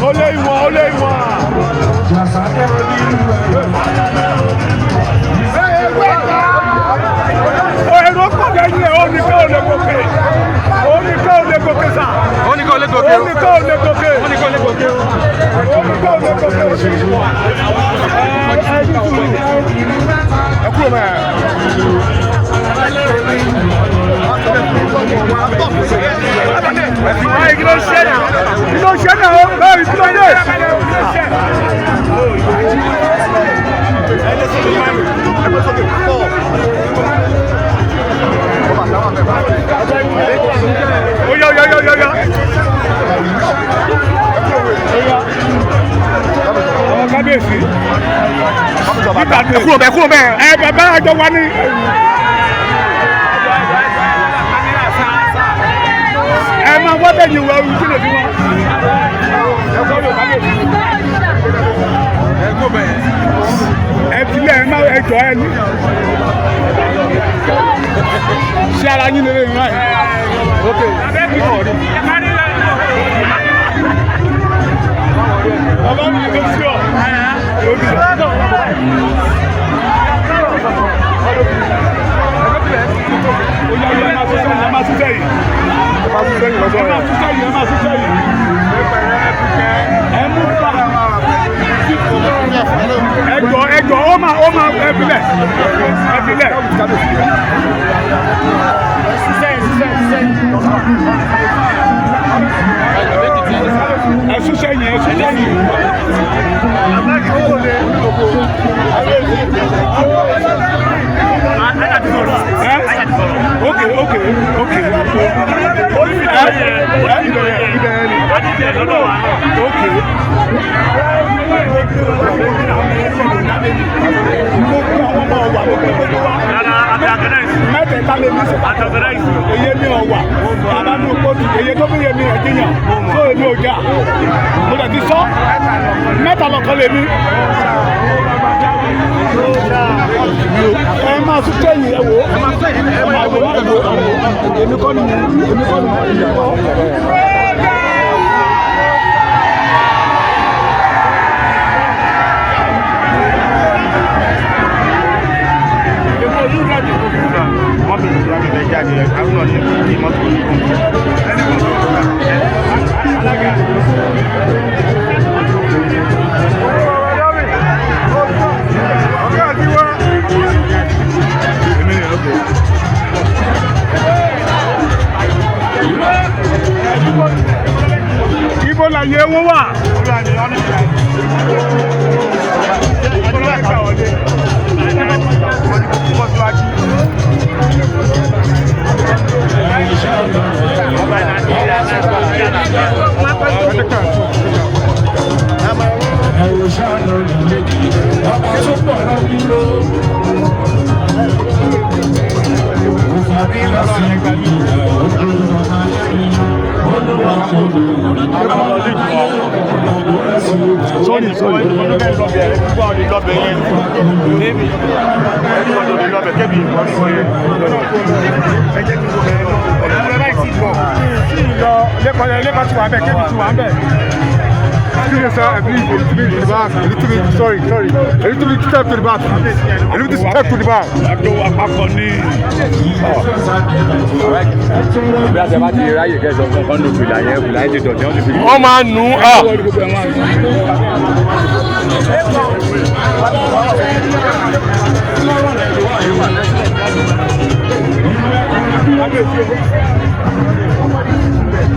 Olé ìwọ̀n, olé ìwọ̀n. Èrò pọ̀ lẹ́yìn ẹ̀, ó ní ká ò lè gòkè. Ó ní ká ò lè gòkè sà. Ó ní kó lè gòkè Ó o. ní ká ò lè gòkè. Ó ní kó lè gòkè o. Ó ní ká ò lè gòkè. Ẹ ní sùúrù. Ẹ kúrò mẹ́ẹ̀. Báyìí kí ló ṣe náà? Kí ló ṣe náà? Báyìí kí ló dé? Oya oya oya oya oya. Àwọn kábíyèsí. Ẹ kúrò bẹ́ẹ̀, kúrò bẹ́ẹ̀. Ẹ bàbá àjọ wa ní. Ẹ máa wá bẹ́ẹ̀ yìí wá ojú sílẹ̀ sí wọn. Ẹ kúrò bẹ́ẹ̀. Ẹ filẹ̀ ẹ máa ẹ jọ ẹ ní. Ṣé ara yín lè rìn ráì? Bàbá mi ló sí ọ. Oya oya ẹ máa sún sẹ́yìn, ẹ máa sún sẹ́yìn. Ẹ máa sún sẹ́yìn lọ́sọ̀rọ̀. Ẹ máa sún sẹ́yìn, ẹ máa sún sẹ́yìn. Ẹ mú pa. Ẹjọ ẹjọ ó máa ẹ filẹ̀ ẹ filẹ̀. Ẹ sún sẹ́yìn, ẹ sún sẹ́yìn. Ẹ ok ok ok. Ẹ ok. Mẹ́tẹ̀ẹ̀ta lè ní sèpà èyí mi ò wà bàbá mi ò kóòtù èyí tó fi yé mi ẹ̀jìyàn tó èmi ò jà mo lè ti sọ mẹ́ta lọ́kàn lè mi. Ẹ máa tún sẹ́yìn, ẹ wò ó, ẹ máa wò ó, ẹ wò ó, èmi kọ́ ni, èmi kọ́ ni, èmi kọ́. Ibo la yẹ wọ́n wà. Sorry, sorry. Lọ lẹ́kọ̀ọ́ lẹ́kọ̀ọ́ tí wà ń bẹ̀ kébì tí wà ń bẹ̀. Excuse me, sir. Please, a little bit to the back. A little bit, sorry, sorry. A little bit step to the back, please. A little bit step to the back. Àjọ àpapọ̀ ní. Bí a ṣe bá ti ráyè kẹsàn án kan ló fìlà yẹn, fìlà yẹn ti dọ̀tí, wọ́n ti fi. Wọ́n máa nù ú.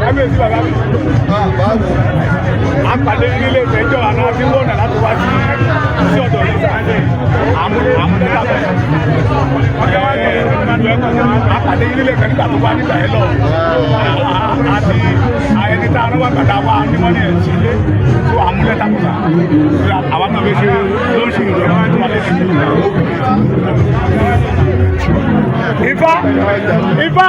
Kábíyèsí bàbá mi. A pàdé nílé ìfẹ́jọ́ àná àti wọ́nà láti wá sí ọ̀dọ̀ yìí sáà. Àmúlẹ́ta bẹ̀. Ọ̀gá wa ní ìlú ẹ̀kọ́ sí Apàdé yín nílé kan nígbà tó wá nígbà yẹn lọ. Àti ẹni tá a rán wá gbàdá wa ní wọ́n ní ẹ̀ sí ilé tó àmúlẹ̀ takùsà. Àwa náà fi ṣe ló ń ṣe ìrọ̀lẹ́ tó wà lẹ́sìn. Ifá Ifá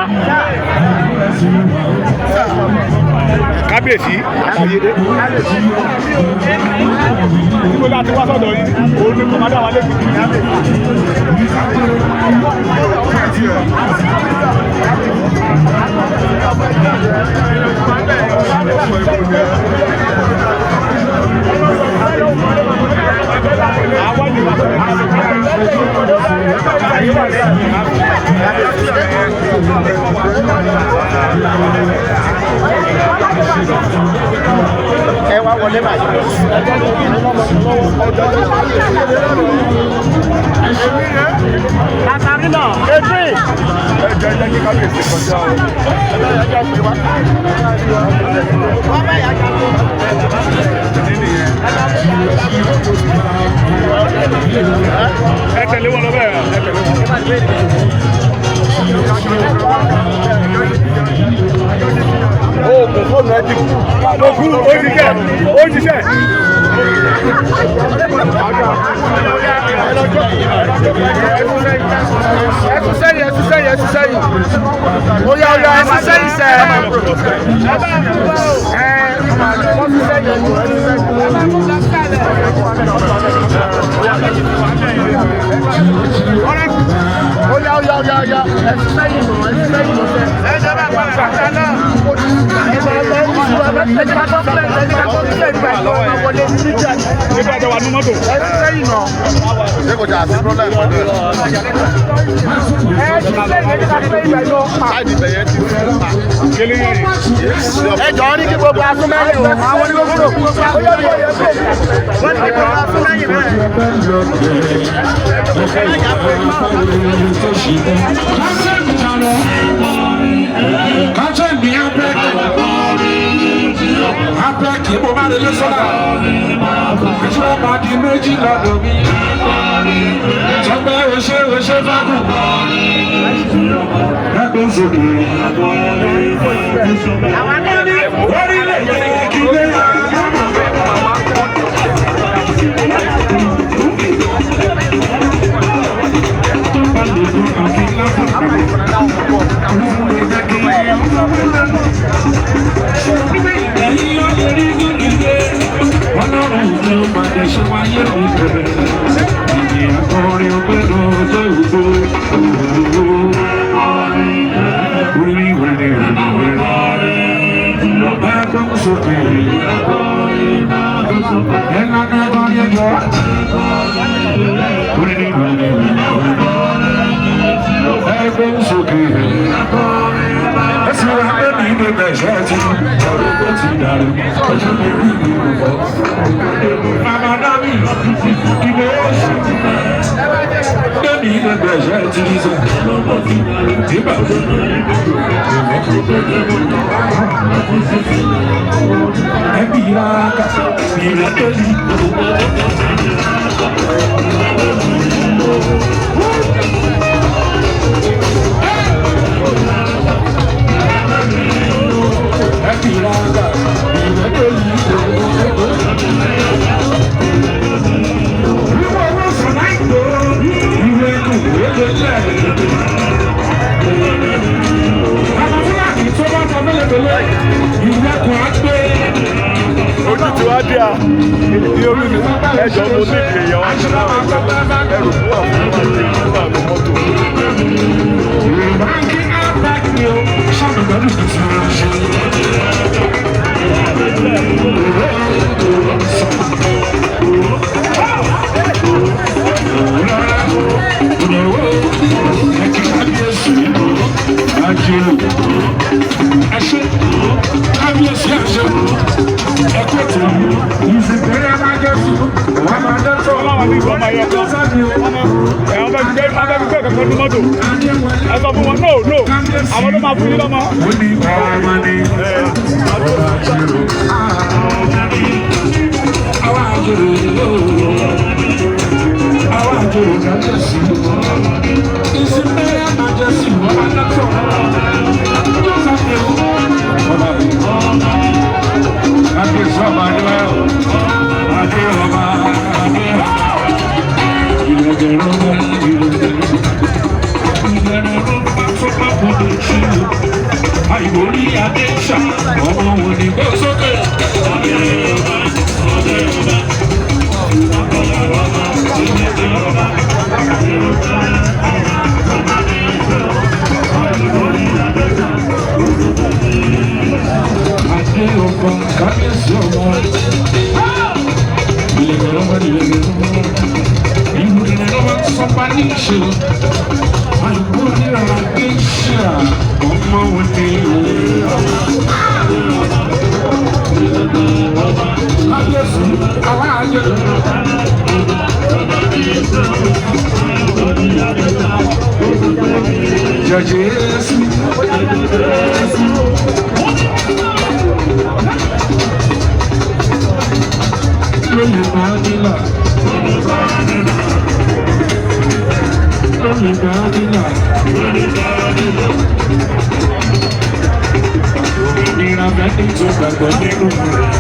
kábíyèsí àtàyédé níbo la ti wá sọ́dọ̀ yín òun ni kọ̀mádà wa lẹ́kìtì. Ẹ wá wọlé báyìí. Ẹ jẹ́ jẹ́ kí kábíyèsí kọjá o. Ẹ tẹ̀lé wọn lọ bẹ́ẹ̀, ẹ tẹ̀lé wọn. Oògùn fóònù ẹ ti kú. Mo kú, ó ṣiṣẹ́, ó ṣiṣẹ́. Ẹ tún sẹ́yìn, ẹ tún sẹ́yìn, ẹ tún sẹ́yìn. Ó yá, ó yá, ẹ tún sẹ́yìn sẹ́. Ẹ wọ́n tún sẹ́yìn, ẹ tún sẹ́yìn. Ó yá, ó yá, ó yá, ó yá, ẹ tún sẹ́yìn nù, ẹ tún sẹ́yìn nù sẹ́. Ẹ jẹ́ bá padà kàtà náà. Ẹ jẹ́ bá ẹ jẹ́ bá kọ́ sílẹ̀, ẹ jẹ́ bá kọ́ sílẹ̀ nígbà tí wọ́n máa wọlé ní níjà. Nígbà tó wà ní mọ́tò. Ẹ tún sẹ́yìn nù. Ṣé kò jà sí problem pẹ̀lú ẹ̀? Ẹ tún sẹ́yìn, ẹ jẹ́ ká sẹ́yìn ìgbà yọ. Sáìdì ibẹ̀ yẹn ti fún pa. Kele yẹn yìí. Ẹ jọ̀ọ́ ní kí gbogbo asúnmẹ́yìn o. Àwọn onígbòkúrò. Ó yẹ kó yẹ kó. Wọ́n ní kí gbogbo asúnmẹ́yìn bẹ́ẹ̀. Méjì lọ́dọ̀ mi, sọpẹ́ oṣé oṣé fákùn, ẹgbẹ́ sókè. Orílẹ̀-èdè kìlẹ̀. Ọlọ́run ló máa ṣe wáyé mi bẹ̀rẹ̀. Ìyìn akọrin ọgbẹ́ lọ́jọ́ ìgbó. Wíní wíní wíní wíní. Ẹgbẹ́ ń sókè. Ẹ̀la ní ẹgbẹ́ ayé jọ. Wíní wíní wíní wíní. Ẹgbẹ́ ń sókè. Ẹsìn wa bẹ́ẹ̀ ní ilé bẹ̀ṣẹ̀ ti ọ̀rọ̀ tó ti dàrú. Ọjọ́ mi rí ìlú bọ̀. Màmá Dábì, ìlú oṣù. Bẹ́ẹ̀ni ilé bẹ̀ṣẹ̀ ti rí sọ. Ìbà. Ẹbí ìraka, ìrẹ́tẹ́lì. Ẹbí ìraka, ìrẹ́tẹ́lì. Ojú ti wá dé a. Ní orí mi, ẹjọ́ mo ní ìdè yẹn wá. Ẹrù fún àwọn ọmọ mi nígbà tó mọ́tò. Ọlọ́run ní ìbọn máa yọ kan. Ẹ̀wọ̀n bẹ́ẹ̀ fi gbé abẹ́ fi gbé kankan ní mọ́tò. Ẹ sọ fún wọn no no àwọn ló máa fún yín lọ́mọ. Àwọn àjòrò Àìwòrí adé ṣá, ọmọ wo ni kó sókè? Adé ọba kábíyèsí ọba. Ìlẹ̀kẹ̀ lọ́wọ́ ìlẹ̀kẹ̀ lọ́wọ́. Ìlẹ̀kẹ̀ lọ́wọ́ sọ́pá ní ìṣe. Àìwòrí adé ṣá, ọmọ wo ni o? Kábíyèsí aláàjẹ. Jẹjẹ sí. Lórí Bàdìlà. Lórí Bàdìlà. Òmìnira bẹ́ẹ̀ ni tó gbàgbọ́ nínú rẹ̀.